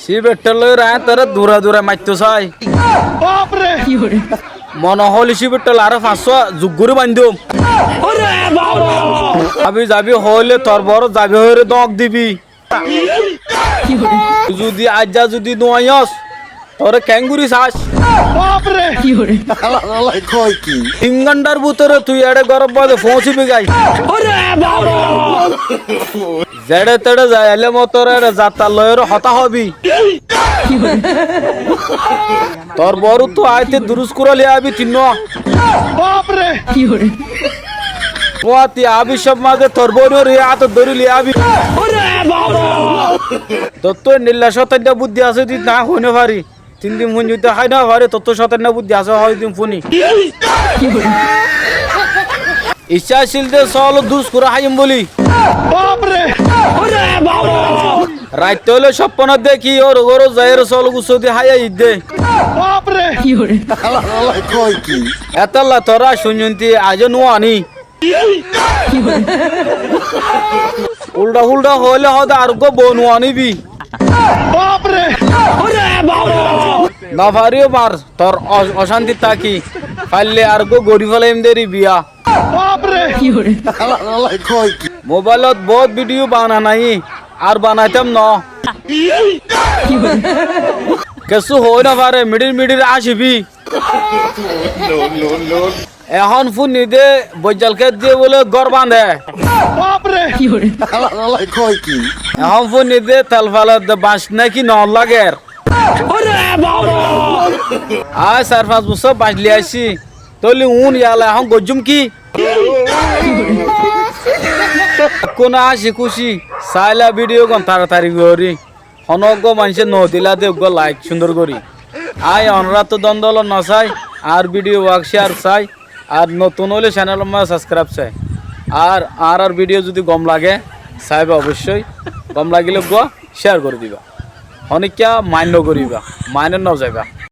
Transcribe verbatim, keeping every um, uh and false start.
Cíbeththa loi rañátoré dura dura maittóu sai. Mone hoóli cíbeththa aró fañssúa zuk gorí baindóm. Zabi zabi hoóile tor boórot zabi hoóire dóñk dibi. Zudi aijja zudi nuaiyós, toré keéngorí saás? Tin gónthar bútore tui eçé góror báde foóñsibi gái. Zeçé teçé zai aile motor eçé zattar loiyóre hotá hoóbi. Tor boórottu aáite durús kurá loi aibí tinnúa. Fúañti aábi cóp mazé tor bóinoré átot dóri loi aibí. Tottú endilla cótainna búddi asé dé tañí hoói nofari. Tin din fuinní dé hái nofari, tottú cótainna búddi asé hoói din fúni. Iccá accíl dé sóolor dus kurá háiyum bóli. Raitta óile cópponot dekí ór gór zaiyóre sóolor gussódi hái aiyér dé. Étalla torá cuincuinti aijó nuaní. Uldha fúldha hoóile hoóde areggúa bou nuaníbi. Nofaríyo mar, tor o-, ocántit táki. Faille areggúa gorí félaiyum dé ri biya. Mobáilot boóut bídhiyu bana naiyí, ar banaitám noó. Kessú hoói nofaré, miçír miçír áñcibí. Ehón fúinni dé boijjal ket diyé bóle gór bañdé. Ehón fúinni dé tel fele dé bañc náki noó lager. Aññí sair fañs bossór bañc loi aiccí. Tóile uún yala ehón goijjúm ki? Bekkúne háñci kúci saáila bídhiyugán taratari gorí. Honó eggúa maincé nodilá dé eggúa laik cúndor gorí. Aññí onoráttu dóndolot nosai, añár bídhiyo wak céar sai, ar notun óile cénelor mazé sabskráib sai. Ar añárár bídhiyo zudi gom lage, saibá oboiccói, gom lagilé eggúa céar gorí diba. Honíkka maáin nogoríba, maáinot nozaiba.